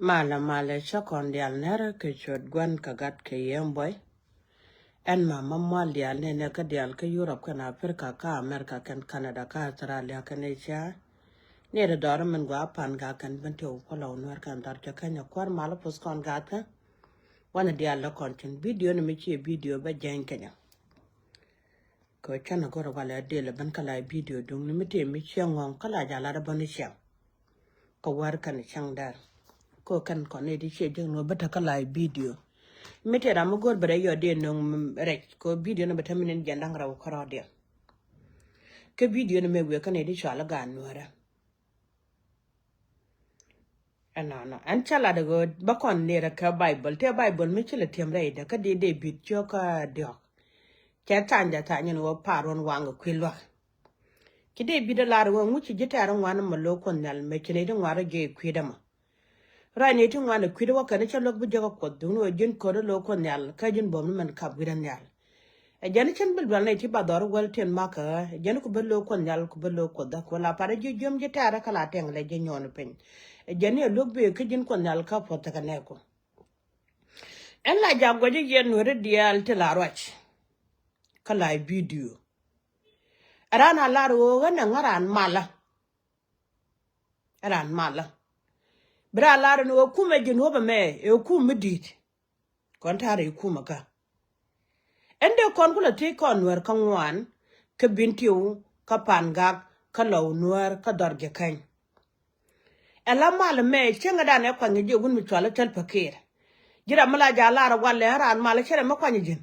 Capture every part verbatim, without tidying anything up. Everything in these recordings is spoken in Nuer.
Malɛ malɛ, cä kɔn diaal nɛr kɛ ciöt Gua̱n kɛ Gat kɛ Yiëë Buɔy. Ɛn ma ma mual diaal nɛnɛ kä diaal kä Europe kɛn Africa kä America kɛn Canada kä Australia kɛn Asia. Ni ri dɔɔr min gua pan ga kɛn Bentiu kä Lɔw Nuɛr kɛn dhɔr cɛ Kenya kuäär mal puth kɔn gat kä. Wanɛ diaal lɛ kɔn cin video ni mi ci video bä jɛny Kenya. Kɛ canɛ go̱r walɛ dil ben kä la video duŋ ni mi tëë mi ciɛ ŋɔŋ kä la jalat bä ni ciɛ. Kɛ wär kɛn cäŋ dɛr. Kɛ kɛn kɔn ni di ciɛ jek ni wä bä te kä la video. Mi tëë ram mi go̱r bɛ rɛ yɔ dee no̱ŋ rɛc kɛ video ni bɛ te mi nin jɛn da̱ŋ rɛw kärɔɔdiɛn. Kɛ video ni mɛ wëë kä ni di cual i̱ gaat Nuäärä. Ɛnɔnɔ ɛn cä lat ɛ ɣöö bä kɔn nirɛ kɛ Baibol tëë Baibol mi ci lɛ tiɛm rɛydɛ kä di Dee-bid cio̱kä diɔ̱k. Cɛ tha̱a̱ŋdɛ tha̱a̱ŋ ɛn ɣöö pa̱a̱r ruɔ̱n waŋ kɛ kui̱ lua̱k. Ci Dee-bid ɛ lar ɣöö ŋuci ji̱ tɛ̈r ŋuan ɛmɔ lo̱o̱ Kuoth Nhial mëë ci nɛy ti ŋuan rɔ jiɛc kui̱dɛ mɔ. Ruac nɛy ti ŋuan ɛ kui̱dɛ wä kɛn cä luäk bi jiäk ɛ Kuoth duŋni ɣöö ji̱n ko̱r ɛ lo̱o̱ Kuoth Nhial kä ji̱n buɔ̱m ni mɛn kap wi̱cdɛ nhial. Ɛ jɛn cin bi lual nɛy ti ba dhɔr wäl tin makä ɛ jɛn ku bä lo̱o̱ Kuoth Nhial ku bä lo̱o̱ Kuoth dhäk ku la parɛ ji̱ jiöm ji̱ tɛ̈rä kä la tɛŋ lɛ ji̱ nyɔɔn piny. Ɛ jɛn ni ɛ luäk bëë kä ji̱n Kuoth Nhial kä puɔ̱th tekɛ nɛɛku. Ɛn la jak guɔ̱c i̱ yɛn Nuäärä diaal ti la ruac. Kä la video. Ɛ raan a lar ɣöö ɣän ɛ ŋä raan malä. Ɛ raan malä. Bi raan lar ni ɣöö kumɛ ji̱ nuɔ̱pɛ mɛ ɛ kum mi di̱i̱t. Kɔn ta̱a̱ rɛy kumä kä. Ɛn dee kɔn kulɛ thiec kɔn Nuäär kä ŋuan kä Bentiu kä Pangak kä Lɔw Nuäär kä dhɔr Jikäny. Ɛ la mal mɛ cieŋädan ɛ kuany ji̱ wun mi cual i̱ Salva Kiir. Ji̱ ram mi la ja̱ lar ɛ walɛ ɛ raan mal cɛ rɛ mi kuany ji̱n.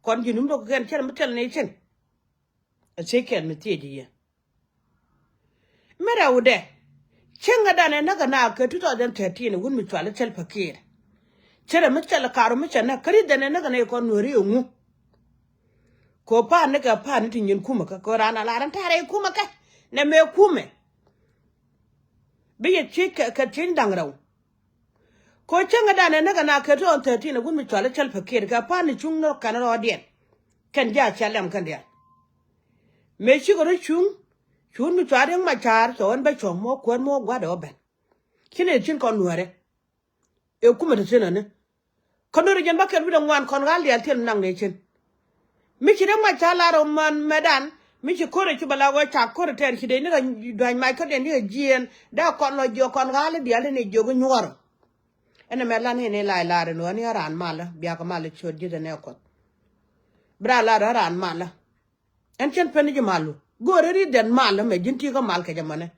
Kɔn ji̱n wun dok kɛn cɛ rɛ mi thil ni cin. Ɛ thiec kɛn mi thiec ji̱ yɛ. Mi rɛwdɛ cieŋädan ɛ näk ɛ na kɛ two thousand thirteen wun mi cual i̱ Salva Kiir. Cɛ rɛ mi thil karu mi cɛ näk kä ri̱th ɛn ɛ näk ɛ na yɛ kɔn Nuääri ɛŋu. Kɛ ɣöö pa̱a̱n ni kɛ pa̱a̱n ni ti nyin kumä kä kɛ ɣöö raan a lar ɛn ta̱a̱ rɛy kumä kä nɛ mɛ kumɛ. Bi yɛ thiec kɛ thiec da̱ŋ rɛw. Kɛ ɣöö cäŋ ɛ danɛ näk ɛ na kɛ two thousand thirteen ɛ wun mi cual i̱ Salva Kiir kɛ pa̱a̱n ni cuŋ ni kɛn rɔɔdiɛn. Kɛn ji̱ a cɛ lɛm kɛn diaal. Mëë cikɛ rɔ cuŋ cuun mi cual Riek Machar cɛ ɣän bä cuɔ̱ŋ mɔ kuäär mɔ gua̱dɛ ɣä ben. Ci nɛ cin kɔn Nuäärɛ. Ëë kumɛ te thi̱n ɛni. Kä Nuäärɛ jɛn bä kɛl wi̱cdɛ ŋuan kɔn ɣa̱l diaal thil naŋ nɛ cin. Mi ci Riek Machar lar ɔ man mɛtdan mi ci ko̱rɛ ci bɛ la ɣöö ca ko̱rɛ tɛɛr ci dee ni kɛ dua̱ny mac kä dee ni kɛ jiɛɛn dee kɔn lɔ jiɔk kɔn ɣa̱l diaal ni jiök i̱ nyuɔ̱ɔ̱r. Ɛn ɛmɛ lan in i̱ lac lar in ɣän i̱ raan malä biakä malä ciöt ji̱th ɛn ɛ Kuɔth. Bi raan lar ɛ raan malä. Ɛn cɛn pɛn ji̱ malu go̱o̱rä ri̱th dɛn malä mɛ ji̱n ti̱i̱ kä mal kɛ jɛ mänɛ.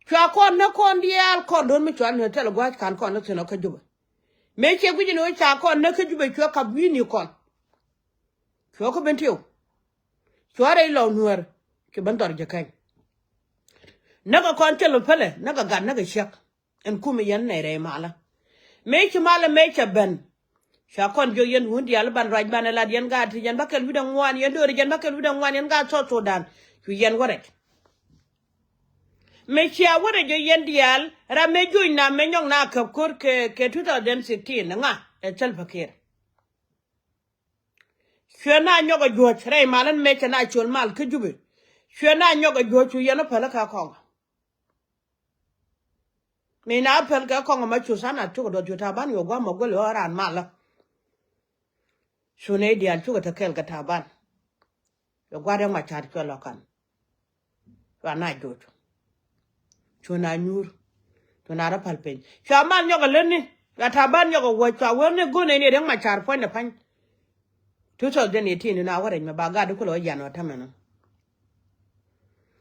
Cua kɔn näk kɔn diaal kɔn do̱n mi cua ni thil gua̱a̱c ka̱n kɔn ni thi̱n ɔ kä Jubɛ. Mëë ciɛ gui̱c ni ɣöö ca kɔn näk kä Jubɛ cuɛ kap wi̱i̱ni kɔn. Cuɛ kä Bentiu. Cuɛ rɛy Lɔw Nuäär ci ben dhɔr Jikäny. Näk ɛ kɔn thil ɔ pälɛ näk ɛ gat näk ɛ ciɛk. Ɛn kumɛ yɛn nɛy rɛy malä. Mëë ci malä mëë cɛ ben. Cua kɔn jiök yɛn wun diaal ban ruac banɛ lat yɛn gaat ti yɛn bä kɛl wi̱cdɛ ŋuan yɛn do̱ri yɛn bä kɛl wi̱cdɛ ŋuan yɛn gaat South Sudan. Cu yɛn wä rɛc. Mëë cia wä rɛc ɔ yɛn diaal ram mëë joc na mëë nyɔk na käp ko̱r kɛ kɛ two thousand sixteen ŋa ɛ Salva Kiir. Cuɛ na nyɔk ɛ juɔ̱c rɛy mal ɛn mëë cɛ na col mal kä Jubɛ. Cuɛ na nyɔk ɛ juɔ̱c cu yɛn ɔ päl kä kɔŋ. Mi na päl kɛ kɔŋ ma cu tha̱a̱ŋ na cuk duɔth cu Taban yɛ gua̱a̱m ɔ guäl ɣöö raan malä. Cu nɛy diaal cukɛ te kɛɛl kɛ Taban. Yɛ gua̱a̱r yɛ Machar cuɛ lɔ kan. Cua na joc. Cu na nyuur. Cu na rɔ päl piny. Cua mal nyɔk ɛ lätni. Cua Taban nyɔk ɛ wuɔ̱c cua wee ni go̱n ɛn yɛ Riek Machar puɔ̱nydɛ pa̱ny. Two thousand eighteen na wä rɛc mɛ ba gat di kulɛ wä yan wä tämɛ nɔ.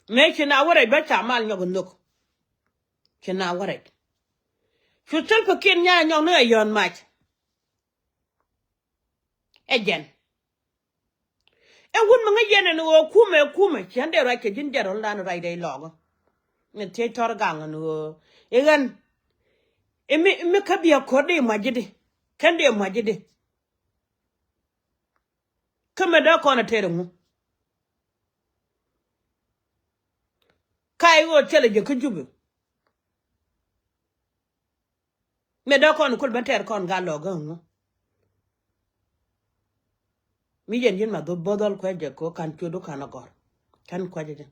Mëë ci na wä rɛc bä ca mal nyɔk ɛ nhök. Ci na wä rɛc. Cu Salva Kiir nya nyɔk ni ɛ yɔ̱ɔ̱n mac. Ɛ jɛn. Ɛ wun mi ŋäc yɛn ɛn ɣöö kumɛ kumɛ ciɛn dee ruac kɛ ji̱n jɛn rɔ̱ldan ruac dee lɔɔkä. Ni thiec tɔr gaŋ ɛn ɣöö i̱ ɣän i̱ mi i̱ mi kä biɛ ko̱r dee muac ji̱ di kɛn dee muac ji̱ di. Kä mɛ dee kɔn ɛ tɛr ɛŋu? Ka i̱ ɣöö thilɛ jɛ kä Jubɛ. Mɛ dee kɔn kul ben tɛr kɔn gal lɔɔk kä ŋu? Mi yɛn yɛn ma dho̱p bo̱o̱th ɔl kuec jɛ kɛ ɣöö ka̱n ciötdu ka̱n agɔr. Ka̱n kuec jɛ.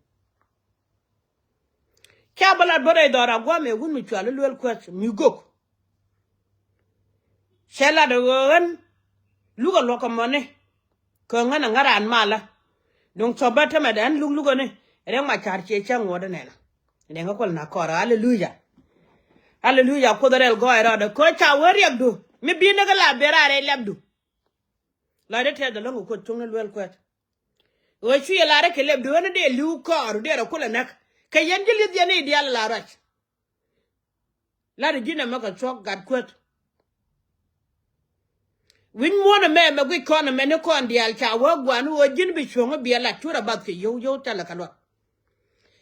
Ca bä lat bä rɛy dhɔr a gua̱a̱m ɛ wun mi cual i̱ luel kuec mi gök. Cɛ lat ɛ ɣöö ɣän lukɛ luɔk kɛ mɔni. Kɛ ɣän ɛ ŋäran malä. Duŋ cɔpä tämɛ dɛ ɣän luk lukɛ ni. Riɛk ma ca̱r ciɛ cä ŋuɔ̱t ɛ nɛnɛ. Riɛk ɛ kuɔl na kɔr. Aleluya. Aleluya. Kuoth rɛl gɔɔy rɔɔdɛ kɛ ɣöö ca wee riɛkdu mi bi̱i̱ ni kɛ la ben raar rɛy lɛpdu. Lɔcdɛ tɛth ɛlɔ̱ŋ kɛ Kuoth cuŋni luel kuɛth. Ɣöö cu yɛ lar rɛ kɛ lɛpdu ɣän dee li̱w kɔɔr dee rɛ kulɛ näk. Kɛ yɛn ji̱ li̱th yɛn i̱ diaal la ruac. Lat ji̱n ɛmɛ kɛ thuɔ̱k gat kuäth. Wi̱c muɔ̱ɔ̱n ɛmɛ ɛmɛ guic kɔn ɛmɛ ni kɔn diaal ca wä gua̱a̱n ɣöö ji̱n bi cuɔ̱ŋ i̱ biɛ lat cu rɔ bath kɛ yio̱w yio̱w thilɛ kɛ luɔt.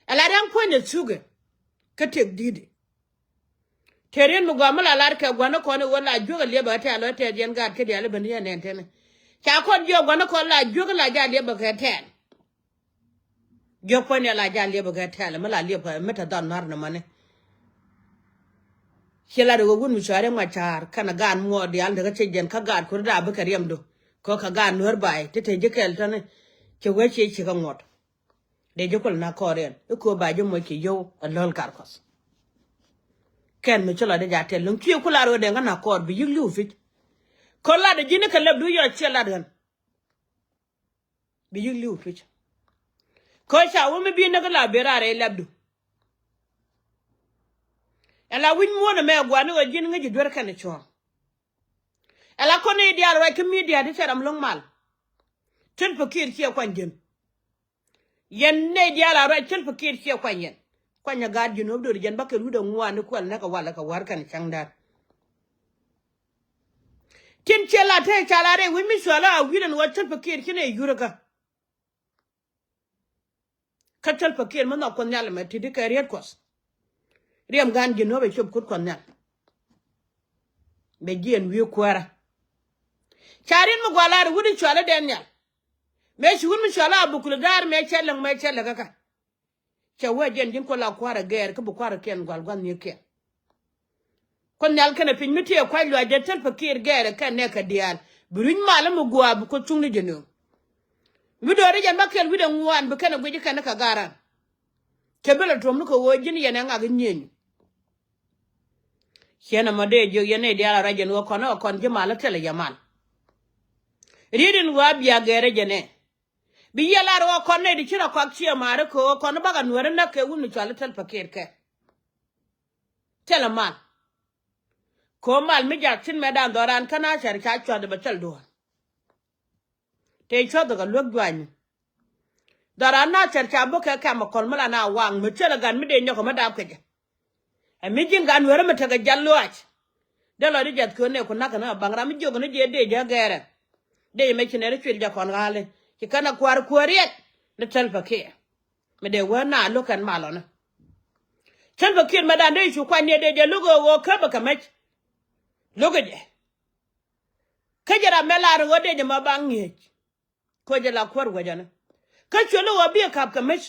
Ɛ lat ɛn kuänyɛ thukɛ kä tëk di̱t. Tëë riet mi gɔaa mi la lat kɛ gua̱n ni kɔn i̱ ɣöö la juäk ɛ liɛpɛ kɛ tɛ̈ɛ̈l ɣöö tɛth yɛn gaat kä diaal i̱ ben yɛn nɛn teni. Ca kɔn jiɔk gua̱n ni kɔn la juäk la jaa liɛpɛ kɛ tɛ̈ɛ̈l. Jiɔk puɔ̱nydiɛn la jaa liɛpɛ kɛ tɛ̈ɛ̈l mi la liɛpɛ mi te dhɔn nua̱r ni mani. Ciɛ lat ɛ ɣöö wut mi cuari ŋuac ca̱a̱r kɛnɛ gaat muɔɔr diaal tekɛ cɛ jiɛn kä gaat kuri da̱a̱ bikɛ riɛmdu. Kɛ ɣöö kɛ gaat nuäär ba̱a̱y ti te ji̱ kɛl tɔ̱ni. Cɛ wee ciɛ cikɛ ŋuɔ̱t. Dee ji̱ kuɔl na kɔɔriɛn i̱ köö ba ji̱ moc kɛ yio̱w ɛ lo̱l kar kuɔth. Kɛn mi ci lɔcdɛ jaa tɛl lo̱ŋ cuɛ ku lar ɣöö dee ŋä na kɔɔr bi yi̱k li̱w pi̱c. Kɛ lat ɛ ji̱n i̱ kɛ lɛpdu yɔc ciɛ lat ɣän. Bi yi̱k li̱w pi̱c. Kä ca wä mi bi näk la ben raar rɛy lapdu. Ɛn la wi̱c muɔ̱ɔ̱n ɛmɛ gua̱a̱r ni ɣöö ji̱n ŋäc ji̱ duer kɛn cuɔ̱ɔ̱ŋ. Ɛn la kɔn ni diaal ruac kä midia ti cɛ ram lo̱ŋ mal. Thil Pakiir ciɛ kuany ji̱n. Yɛn nɛy diaal a ruac Thil Pakiir ciɛ kuany yɛn. Kuanyɛ gaat ji̱n ɣöö bi do̱r jɛn bäkɛl wi̱cdɛ ŋuan ni kuɛl näk kɛ walɛ kɛ wa̱r kɛn cäŋ da̱a̱r. Tin ciɛ la te ca la rɛy wi̱c mi cual a wi̱i̱dɛn ɣöö Thil Pakiir ci nɛy yur kä. Kä Thil Pakiir mi nhɔk Kuɔth Nhial ɛmɛ ti̱ti̱ kɛ riet Kuɔth. Riɛm gaat ji̱n ɣöö bɛ cop kut Kuɔth Nhial. Bɛ jiɛn wi̱i̱ kuäärä. Ca riet mi gua̱a̱r la rɛy wi̱cdɛ cual i̱ Daniel. Mëë ci wut mi cual a bukul da̱a̱r mëë cɛ läŋ mëë cɛ läk kä. Cɛ wee jiɛn ji̱n kuɔl a kua̱r ɛ gɛɛr kä bi kua̱r ɛ kiɛn gua̱l gua̱n nhiëëkiɛn. Kuoth Nhial kɛnɛ piny mi tëë kua̱c luac jɛ Thil Pakiir gɛɛr ɛ kɛn nɛɛkɛ diaal bi rui̱c mal mi gua̱a̱ bi Kuoth cuŋni ji̱ nööŋ. Mi do̱ri jɛn bäkɛl wi̱cdɛ ŋuan bi kɛn ɛ guic kɛn kɛ garan. Cɛ bi lɛ tuɔ̱m ni kɛ ɣöö ji̱n yɛn ɛ ŋak i̱ nyieny. Ciɛn ɛmɔ dee jiök yɛn nɛy diaal a ruac jɛn ɣöö kɔn ɛ kɔn ji̱ mal i̱ thilɛ yɛ mal. Riet in ɣöö a bia gɛɛr ɛ jɛn ɛ. Bi yiëë lar ɣöö kɔn nɛy ti ci rɔ kɔak ciɛ maari kɛ ɣöö kɔn bakɛ nuääri näk kɛ wut mi cuali Thil Pakiir kɛ. Thilɛ mal. Kɛ ɣöö mal mi jak thi̱n mɛ dan dhɔran kä Nathɛr ca cua̱th bɛ thil duɔ̱ɔ̱r. Tëë cua̱th kɛ luäk jua̱cni. Dhɔran Nathɛr ca bä kɛ kɛm ɛ kɔl mi la na waŋ mi thilɛ gat mi dee nyɔk ɛ mi dap kɛ jɛ. Ɛ mi ji̱n gat nuääri mi tekɛ jal luaac. Dee lɔcdɛ jiath köön nɛ ku na̱k kɛ ni ɣä baŋ ram mi jiök ni jiɛ dee jɛ gɛɛrɛ. Dee jɛ mɛ ci nɛr cuil jɛ kɔn ɣa̱li ci kɛn a kua̱r kuäär riɛt ni Thil Pakiir. Mi dee wee na lo̱k kɛn malɔni. Thil Pakiir mɛ dan dee cu kuany ni dee jɛ lo̱k ɣöö ɣöö käpɛ kɛ mɛc. Lo̱k jɛ. Kä jɛ ram mɛ lar ɣöö dee jɛ mɛ baŋ ŋi̱eec. Kä jɛ la kuäär wecäni. Kä cuɛ lo̱k ɣöö biɛ ka̱p kɛ mɛc.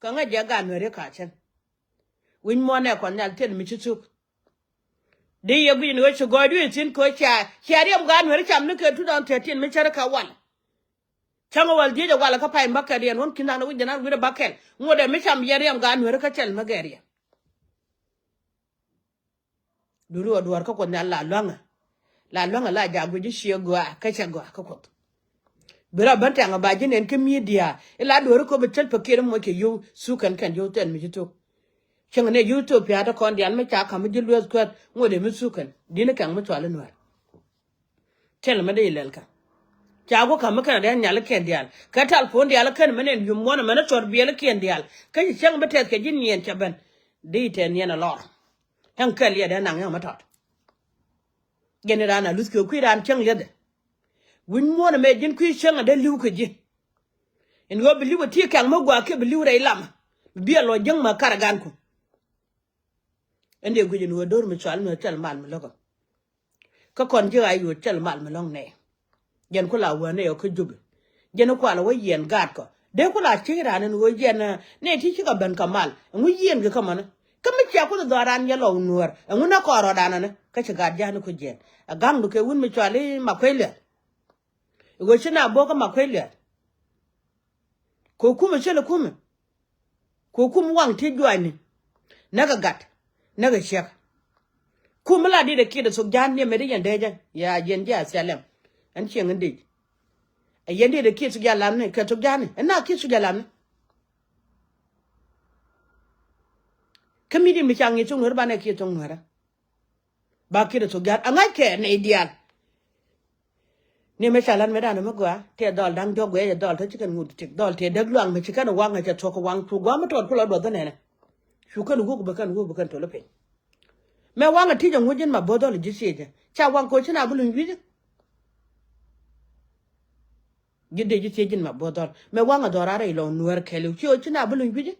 Kɛ ŋäc jɛ gaat nuääri ka̱cän. Wi̱c muɔ̱ɔ̱n ɛ Kuɔth Nhial thil mi ci thuk. Di yɛ guic ni ɣöö ci gɔɔydu i̱ thi̱n kɛ ɣöö cia, cia riɛm gaat nuääri cam ni kɛ two thousand thirteen mi cärä kɛ wal. Cäŋ ɛ wal dhieec ɛ wal kä pay mi bäkɛl riɛn wän ki̱n than ɛ wi̱c jɛn an wi̱r ɛ bäkɛl ŋot ɛ mi cam yɛn riɛm gaat nuääri kä thil mi gɛɛr yɛ. Duŋdu ɣöö duɔ̱ɔ̱r kä Kuoth Nhial la lua̱ŋɛ. La lua̱ŋɛ la jaak guic i̱ ciɛ gɔaa kä cɛ gɔaa kä Kuoth. Bi rɔ ben tɛ̈ŋ ɛ ba ji̱ nɛn kä midia i̱ la duɔ̱ɔ̱r i̱ köp i̱ Thil Pakiir i̱ moc kɛ yio̱w thuk kɛn kɛn yio̱w thɛn mi ci thuk. Cieŋ ni yio̱w Ithiopia ti kɔn diaal mi ca ka̱m mi ji̱ lueeth kuäär ŋot ɛ mi thuk kɛn di̱n i̱ kɛŋ mi cual i̱ nuäär. Thil mi dee ilɛl kä ca ku ka̱m mi kɛn ria̱n nhialikiɛn diaal kɛ tal puɔ̱n diaal kɛn mi nɛn yum muɔ̱n ɛmɛn i̱ cuɔ̱r biɛlikiɛn diaal kä ci cäŋ bi tɛth kɛ ji̱ niɛn cɛ ben. Dee itɛn niɛn ɛ lɔr. Ɛn kɛl yɛ dee naŋ yɛ mi tɔt. Jɛn in raan a luth kiɛ kui̱ raan cäŋ li̱ethɛ. Wi̱ny muɔ̱ɔ̱n ɛmɛ ji̱n kui̱ cäŋ a dee li̱w kɛ ji̱. In ɣöö bi li̱w ɛ ti kɛŋ mi gua̱a̱k kiɛ bi li̱w rɛy lam. Bi biɛ lɔ jiäŋ mi kar ɛ gankun. Ɛn dee guic in ɣöö do̱r mi cual mi thil mal mi lo̱kä. Kä kɔn ji̱ ɣa̱c ɣöö thil mal mi lɔ̱ŋ nɛy. Jɛn ku la wä nɛy ɔ kä jupi. Jɛn ku la wä yiɛn gaatkɔ dee ku la cieŋ raan ɛn ɣöö yɛn nɛy ti cikɛ ben kɛ mal ɛŋu yiɛn kɛ kä mäni. Kä mi cia kuth dhɔaaran yɛ lɔw nuäär ɛŋu nä kɔɔr rɔɔdan ɛni kä ci gaat ja̱a̱ni ku jiɛn. Ɛ ga̱ŋdu kɛ wun mi cuali Makuei Luɛth. Ɛ ɣöö ci na bo̱o̱k kä Makuei Luɛth. Kɛ kumɛ cä lɛ kumɛ. Kɛ kum waŋ ti juaacni. Näkɛ gat näkɛ ciek. Kum la dit ɛ kiɛt ɛ thok ja̱a̱n ni ɛmɛ di yɛn dee jɛ. Ya yɛn ji̱ a thialɛm. Ɛn cieŋ in dec. Ɛ yɛn dit ɛ kiɛt thok ja̱a̱n lamni kɛ thok ja̱a̱n ni. Ɛn na kiɛt thok ja̱a̱n lamni. Kä mi di mi ca ŋi̱i̱c thok nuɛr banɛ kiɛt thok nuɛrä. Ba kiɛt ɛ thok ja̱a̱n. Aŋa̱c kɛ nɛy diaal. Ni mɛ ca lat mɛ danɛ mɛ gɔaa tɛ dhɔl da̱ŋ diɔ̱k guɛc ɛ dhɔl tɔ ci kɛn ŋut tik dhɔl tɛ däk luaŋ mɛ ci kɛn waŋ ɛ cɛ thuɔ̱k waŋ cu gua̱a̱m mɛ tɔɔt ku lɔ duɔth ɛ nɛnɛ. Cu kɛn wuk bɛ kɛn wuk bɛ kɛn tol ɛ piny. Mɛ waŋ ɛ ti̱c ɛ ŋuc ji̱n ma bo̱o̱th dhɔl ji̱ thiecä ca waŋ koci na bi luny wi̱cä. Ji̱ dee ji̱ thiec ji̱n ma bo̱o̱th dhɔl mɛ waŋ ɛ dhɔl rarɛ ilɔ nuäär kɛɛliw ci ɣöö ci na bi luny wi̱cä.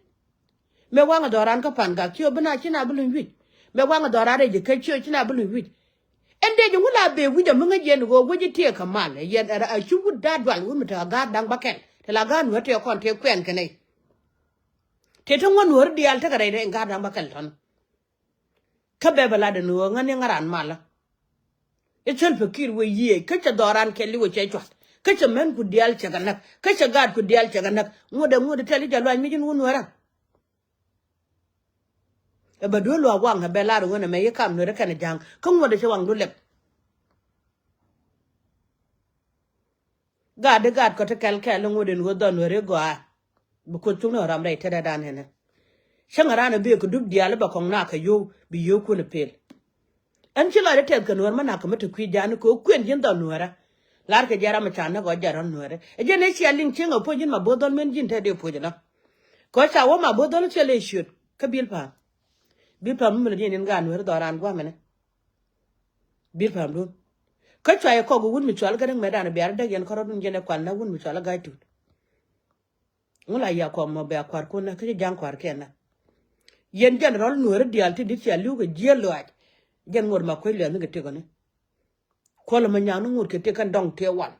Mɛ waŋ ɛ dhɔran kä pan gak ci ɣöö bi na ci na bi luny wi̱c. Mɛ waŋ ɛ dhɔran rɛy ji̱ käc ci ɣöö ci na bi luny wi̱c. Ɛn dee ji̱ ŋu la bee wi̱c ɛ mi ŋäc yɛn ɣöö wec ji̱ tiɛɛk kɛ mal ɛ yɛn ɛ ci wut da̱a̱ dual wut mi te ɣä ga̱a̱r da̱ŋ bäkɛl te la ga̱a̱r nuäär tëë kɔn tëë kuɛn kɛ nɛy. Tëë te ŋuɔ̱t nuäär diaal tekɛ rɛy rɛy ga̱a̱r da̱ŋ bäkɛl tɔ̱n. Kä bɛ bɛ lat ɛn ɣöö ŋäni ŋäran malä. I̱ thil pekir wee yiëë kä cɛ dhɔran kɛɛliw ɛ cɛ cuat kä cɛ män ku diaal cɛ kɛ näk kä cɛ gaat ku diaal cɛ kɛ näk. Ŋuɔ̱t ɛ ŋuɔ̱t ɛ tɛl i̱ jɛ luany mi ji̱n wun nuäärä. Ɛ bɛ duel luaak waŋ ɛ bɛ lar ɣöö nɛmɛ yi kam nuɛrɛ kɛnɛ ja̱a̱ŋ kä ŋuɔ̱t ɛ cɛ waŋdu lɛp. Gaat di gaat kɔ ti kɛl kɛl ŋuɔ̱t in ɣöö dhɔn nuɛrɛ gɔaa. Bi kuoth cuŋni ɣä ram rɛy tetdä dan ɛnɛ. Cäŋ ɛ ran ɛ bikɛ dup diaal i̱ bɛ kɔŋ nakä yio̱w bi yio̱w kun ɛ pel. Ɛn ci lɔcdä tɛth kɛ nuäär mä nakä mä te kui̱ ja̱a̱n kɛ ɣöö kuën ji̱n dhɔn nuäärä. La̱rkɛ jiɛn ram ɛ ca näk ɣɔc jɛ rɔ̱n nuäärä ɛ jɛn ëë cia liŋ cieŋ ɛ puɔ̱ny ji̱n ma bo̱o̱th dhɔl men ji̱n te dee puɔ̱c ɛlɔ. Kɛ ɣöö ca wä ma bo̱o̱th dhɔl thil ëë ciöt kä bil pa̱a̱m. Bil pa̱a̱m mi mi lɛ diɛn in gaat nuäärä dhɔran gua̱a̱mɛnɛ. Bil pa̱a̱mdun. Kä cua yɛ kɔk wut mi cual kä räŋ mɛtdan biar däk yɛn kärɔ̱dun jɛn ɛ kual na wut mi cual ɛ ga̱a̱c tut. Ŋu la yia kɔm mɔ bɛ a kua̱r kun na kä ci ja̱ŋ kua̱r kɛn na. Yɛn jɛn rɔl nuäärä diaal ti di̱t cia li̱w kɛ jiäl lɔaac. Jɛn ŋuɔ̱t ma kuec liath ni kɛ tëk ɔni. Kuɔl ɛmɛ nyaŋ ni ŋuɔ̱t kɛ tëk kɛn dɔŋ tëë wal.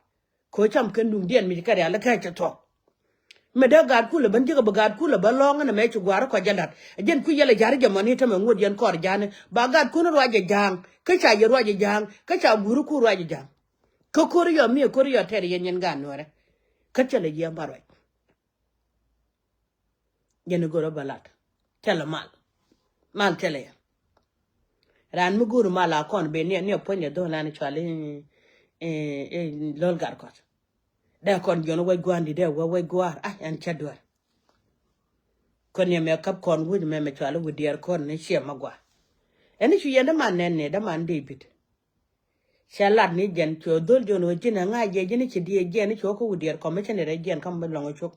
Kɛ ɣöö cam kɛn duŋdiɛn mi ci kɛ rial ikä cɛ thuɔ̱k. Mɛ dee gaat kulɛ ben ji̱ kɛ bi gaat kulɛ ben lɔ̱ŋ ɛn ɛmɛ ci gua̱a̱r kɔ jɛ la̱t. Ɛ jɛn kui̱ yɛl ɛ ja̱r jɛ mɔni tämɛ ŋuɔ̱t yɛn kɔɔr ja̱a̱ni ba gaat kun ruac jɛ ja̱a̱ŋ kä ca yɛ ruac jɛ ja̱a̱ŋ kä ca guuri kun ruac jɛ ja̱a̱ŋ. Kä ko̱ri yɔ mi ko̱ri yɔ tɛr yɛn yɛn gaat nuäärä. Kä cɛ lɛ yiëë mat ruac. Jɛn i̱ go̱rä bä lat thilɛ mal. Mal thilɛ yɛ. Raan mi go̱o̱ri mal a kɔn ben niɛ niɛ puɔ̱ny dee dho̱l an cual i̱, i̱, i̱ lo̱l gat kɔt. Dee kɔn jiɔn wec gua̱a̱r di̱t dee wä wec gua̱a̱r a ɛn cä duer. Kɔn niɛ mɛ käp kɔn wuc mɛ mɛ cual i̱ wi̱diɛɛr kɔn ni ciɛ ma gua̱a̱r. Ɛn i̱ cu yɛn däman nɛn ni däman David. Cɛ lat ni jɛn cuɛ dhol jɔn ɣöö ji̱n ɛ ŋa̱c jɛ ji̱n i̱ ci diɛ jiɛn i̱ cuɔ kä wi̱diɛɛr kɔm i̱ cä ni rɛy jiɛn ka̱m bi lɔŋ i̱ cop.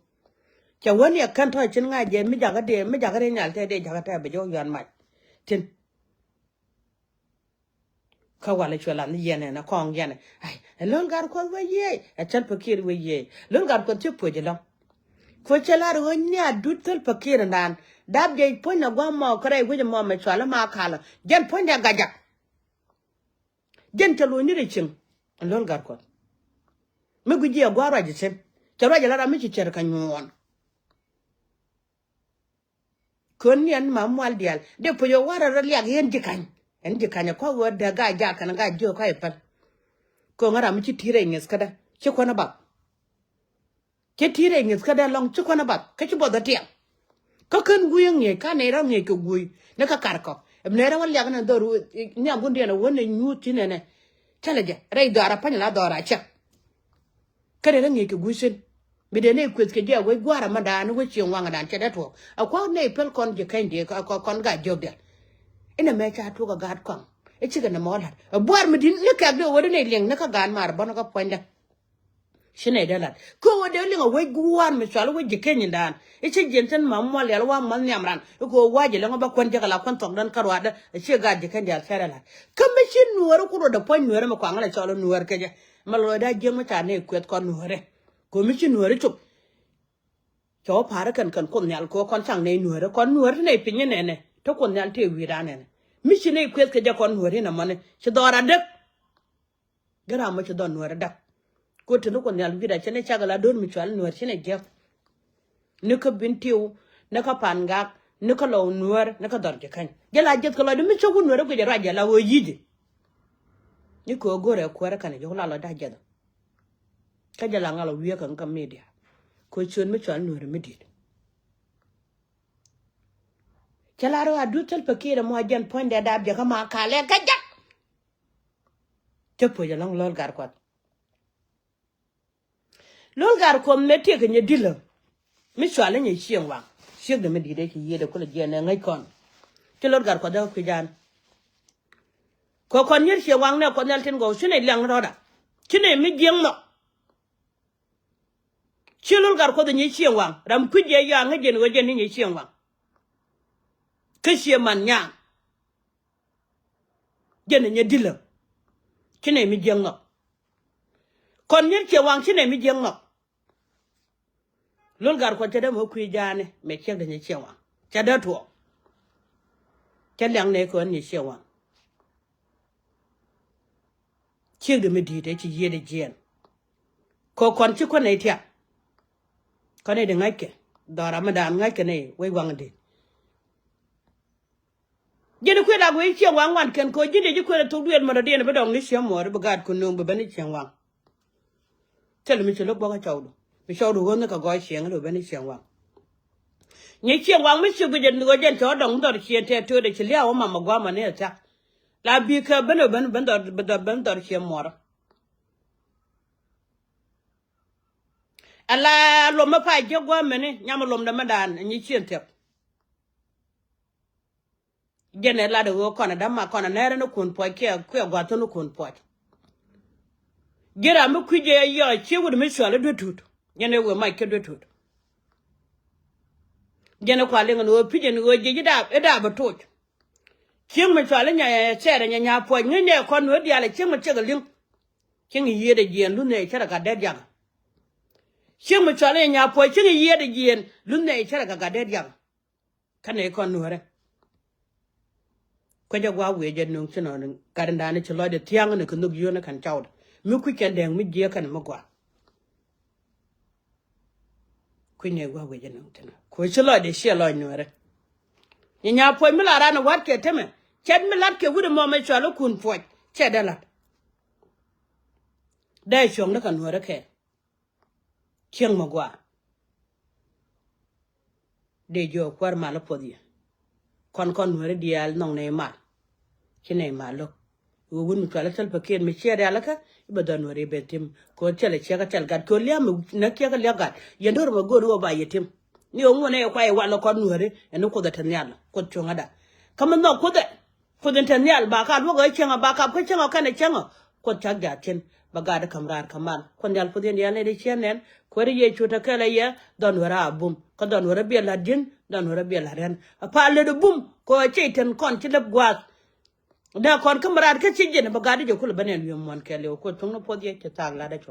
Cɛ wä ni ɛ kän tɔ̱ cin ŋa̱c jɛ mi jakä dee mi jakä rɛy nhial tɛ dee jakä tɛ bi jɔk yuan mac. Tin. Kä walɛ cuɛ lat ni yɛn ɛn ɛ kɔŋ yɛn ɛ. Ai, ɛ lo̱l gat kuɔth wee yiëë ɛ thil pekir wee yiëë. Lo̱l gat kuɔth ci puɔ̱c ɛlɔ̱ŋ. Kuɔth cɛ lat ɣöö ni a dut thil pekir ɛndan. Dap jɛ puɔ̱ny na gua̱a̱m mɔ kärɛ wi̱c ɛmɔ mɛ cual ɛma kalä jɛn puɔ̱ny dɛ gajak. Jɛn cɛ lo̱c ni rɛy cieŋ. Ɛn lo̱l gat kuɔth. Mi guic jiɛ gua̱a̱r ruac jɛ thi̱n. Cɛ ruac jɛ la ram mi ci cär kɛ nyuɔɔn. Kön ni ɛn ma mual diaal dee puɔ̱c ɛ warɛ rɔ liak yɛn ji̱ ka̱ny. Ɛn ji̱ ka̱ny ɛ kɔk ɣöö dee ga̱a̱c jaak kɛn ga̱a̱c jiök ka̱c ɛ päl. Köŋ ɛ ram mi ci ti̱i̱t rɛy ŋi̱th kädä ci kuän ɛ bath. Ci ti̱i̱t rɛy ŋi̱th kädɛ lɔŋ ci kuän ɛ bath kä ci buɔth ɛ tiɛm. Kä ken guiy ɛ ŋi̱eec ka nɛy rɔ ŋi̱eec kɛ guiy ni kä kar kɔ. Ɛm nɛy rɔ wä liak ni dhɔr ni agundiɛn ɛ wä ni nyuuth ci nɛnɛ. Cälɛ jɛ rɛy dhɔaar ɛ pa̱ny la dhɔaar a cäk. Kä nɛy rɔ ŋi̱eec kɛ guiy thi̱n. Mi dee nɛy kueth kɛ jɛ ɛ wec gua̱a̱r ɛ mändan wec cieŋ waŋdan cɛ dee tuɔɔk ɛ kua̱k nɛy päl kɔn ji̱ kɛny dee kɔn ga̱a̱c jiökdiɛn. Inɛ mɛ ca tuɔɔk ɛ gaat kɔaŋ. I̱ cikɛ nɛmɛ wä la̱t ɛ buaar mi di̱t ni kɛ̈k dee wä di nɛy liɛŋ ni kä gaat maar bä ni kä puɔ̱nydä. Ci nɛy dee lat kä ɣöö dee liŋ a wec gua̱a̱r mi cual wec ji̱ keny indan. I̱ ci jiɛn thin ma muɔl yal wa̱a̱ muɔl nhiam ran i̱ kɛ ɣöö wa̱a̱ ji̱ liŋ ɣä bä kuän jek ala kuän thɔk dän kä ruaadä. I̱ ci gaat ji̱ keny diaal cɛ dee lat kä mi ci nuäär i̱ ku ruɔdɛ puɔ̱ny nuäär ɛmɛ kuaŋ ala cɔl i̱ nuäär kecä. Mɛ lɔcdä jiäk mi ca nɛy kuɛth kɔn nuäärɛ. Kɛ ɣöö mi ci nuäär i̱ cop. Cɛ wä pa̱a̱r i̱ kɛn kɛn kuoth nhial kɛ ɣöö kɔn caŋ nɛy nuäärɛ kɔn nuäär ti nɛy piny inɛnɛ te kuoth nhial tëë wi̱i̱ ran nɛnɛ. Mi ci nɛy kuɛth kecä kɔn nuäär inɛ mɔni ci dhɔr adek. Gɛ ram mɔ ci dhɔn nuäär ɛ dak. Ko te ni kuoth nhial wi̱i̱da cɛ ni cak ala do̱r mi cual nuäär ci ni jiäk. Ni kä bin tiw ni kä pan gak ni kä lɔw nuäär ni kä dhɔr ji̱ käny jɛ la jiäth kɛ lɔcdä mi cä wun nuäär ɛ guic ɛ ruac jɛ la ɣöö yi̱cdɛ. Ni kɛ ɣöö go̱rɛ kuäärä kɛn jiök la lɔcdä jiäth. Kä jɛ la ŋal ɛ wi̱i̱ kä kä media. Kɛ ɣöö ciöt mi cual nuäär mi di̱i̱t. Cɛ lar ɣöö a duth Salva Kiir ɛmɔ a jɛn puɔ̱nydɛ daap jɛ kä ma kalɛ kä jak. Cä puɔ̱c ɛlɔ̱ŋ Lol Gatkuɔth. Lol Gatkuɔth mëë tëëkɛ nyɛ dilä. Mi cualä nyɛ Cieŋ Waŋ. Ciekdɛ mi di̱i̱t ëë ci yiëëdɛ kulɛ jiɛɛn ɛ ŋäc kɔn. Ci Lol Gatkuɔth ɛ kui̱ jaan. Kɛ kɔn nyier Cieŋ Waŋ nɛ Kuɔth Nhial tin gɔw ci nɛ liaŋ rɔɔdä. Ci nɛ mi jiɛŋ nhɔk. Ci Lol Gatkuɔth ɛ nyɛ Cieŋ Waŋ. Ram kui̱ jɛ yɔaŋ ŋäc jɛn ɣöö jɛn ni nyɛ Cieŋ Waŋ. Kä Cieŋ Man Nyaŋ. Jɛn ɛ nyɛ dilä. Ci nɛ mi jiäŋ nhɔk. Kɔn nyier Cieŋ Waŋ ci nɛ mi jiäŋ nhɔk. Lol Gatkuɔth cɛ dee mɛ kui̱ ja̱a̱ni mɛ ciekdɛ nyɛ Cieŋ Waŋ. Cɛ dee tuɔɔk. Cɛ liaŋ nɛ kɛ ɣän nyɛ Cieŋ Waŋ. Ciekdɛ mi di̱i̱t ëë ci yiëëdɛ jiɛɛn. Kɛ kɔn ci kuän nɛ tiak. Kɔn nɛ di ŋa̱ckɛ. Dhɔra mi daan ŋa̱ckɛ nɛ wec waŋ di̱i̱t. Ji̱n kuël ak wec Cieŋ Waŋ wan kɛn kɛ ɣöö ji̱n dee ji̱ kuël ɛ thok duëël mɔtɔdiɛn bi dɔŋ ni Cieŋ Muɔɔr bi gaat kun nööŋ bi ben ni Cieŋ Waŋ. Thil mi ci lo̱k bä kä cɔwdu. Mi cɔwdu ɣöönh ni kɛ gɔɔy Cieŋ ni bi ben ni Cieŋ Waŋ. Nyɛ Cieŋ Waŋ mi ci guic ɛ ni ɣöö jɛn cɛ ɣä dɔŋ dhɔr Cieŋ tɛt töödɛ ci lia̱a̱ wä mam ɛ gua̱a̱m ɛ ni ɛ thia̱k. La bi kɛ ben ɛ ben ben dhɔr ben dhɔr ben dhɔr Cieŋ Muɔɔr. Ala lom mi pa jiäk gua̱a̱m ɛ ni nyam ɛ lomdɛ mi daan ɛ nyi Cieŋ thiɛp. Jɛn ɛ lat ɛ ɣöö kɔn ɛ däma kɔn ɛ nɛɛrɛ ni kun puɔc kiɛ kuɛ gua̱th ni kun puɔc. Ji̱n ram mi kui̱c ɛ yɔc ci wut mi cual i̱ duet tut. Jɛn ɛ wëë mac kä duet tut. Jɛn ɛ kua liŋ ɛn ɣöö pi̱c ɛn ɣöö ji̱ ji̱ daap i̱ daap ɛ toc. Cieŋ mi cual i̱ nya ɛ thɛɛrɛ nya nya puɔc ŋi̱n ɛ kɔn wee diaal ɛ cieŋ mi ciek ɛ li̱ŋ. Cieŋ i̱ yiëëdɛ jiɛɛn luth nɛ ɛ cärɛ gat dee diakä. Cieŋ mi cual i̱ nya nya puɔc cieŋ i̱ yiëëdɛ jiɛɛn luth nɛ ɛ cärɛ gat gat dee diakä. Kä nɛy kɔn nuäärä. Kuecä gua̱a̱ wi̱i̱ jɛ nuŋ ci nɔn gat in da̱a̱n ci lɔcdɛ thia̱a̱ŋ ni kɛ nhök yio̱o̱n kɛn cawdɛ. Mi kui̱c kɛn dɛɛŋ mi jiääk kɛn mi gua̱a̱. Kui̱ nɛy gua̱a̱ wi̱i̱ jɛ nuŋ ci nɔn. Kuec ci lɔcdɛ ciɛ lɔc nuäärä. Nyi nya puɔc mi la ran wa̱t kɛ temɛ. Cɛt mi la̱t kɛ wi̱r mɔ mɛ cual ikun puɔc. Cɛ dee la̱t. Dee cuɔ̱ŋ ni kɛ nuäärä kɛ. Cieŋ mi gua̱a̱. Dee jiök kuäär mal i̱ puɔth yɛ. Kɔn kɔn nuääri diaal nhɔk nɛy mal. Ci nɛy mal lo̱k. Ɣöö wut mi cual i̱ Salva Kiir mi ciɛ rialikä i̱ bɛ dhɔn nuääri ben tim. Kɛ ɣöö thilɛ ciek kä thil gat kɛ ɣöö lia̱a̱ mi näk ciek kä lia̱k gat. Yɛn do̱r mɛ go̱o̱r ɣöö ba yɛ tim. Ni ɣöö ŋuɔ̱n ɛ yɛ kua yɛ wal ɛ kɔn nuääri ɛn i̱ kuoth ɛ te nhial. Kuoth cuŋäda. Kä mi nhɔk kuoth ɛ. Kuoth in te nhial ba ka luäk ɣä cieŋä ba kap kä cieŋä kɛnɛ cieŋä. Kuoth cak jaathin ba gaat i̱ ka̱m raar kä mal. Kuoth nhial puɔth in diaal nɛy ti ciɛ nɛn. Kuäär i̱ Yecu te kɛl ɛ yɛ dhɔn wärä a bum. Kä dhɔn wärä biɛ la̱t ji̱n dhɔn wärä biɛ la̱t rɛn. A pa lät ɛ bum kɛ ɣöö ciey tin kɔn ci lɛp gua̱a̱th. Dee kɔn kä mi raar kä ci ji̱n ba gaat i̱ jɛ kulɛ ben ɛn wi̱i̱ muɔ̱n kɛɛliw. Kuoth cuŋni puɔth yɛ ci thaak la̱t ɛ cuɔ̱p.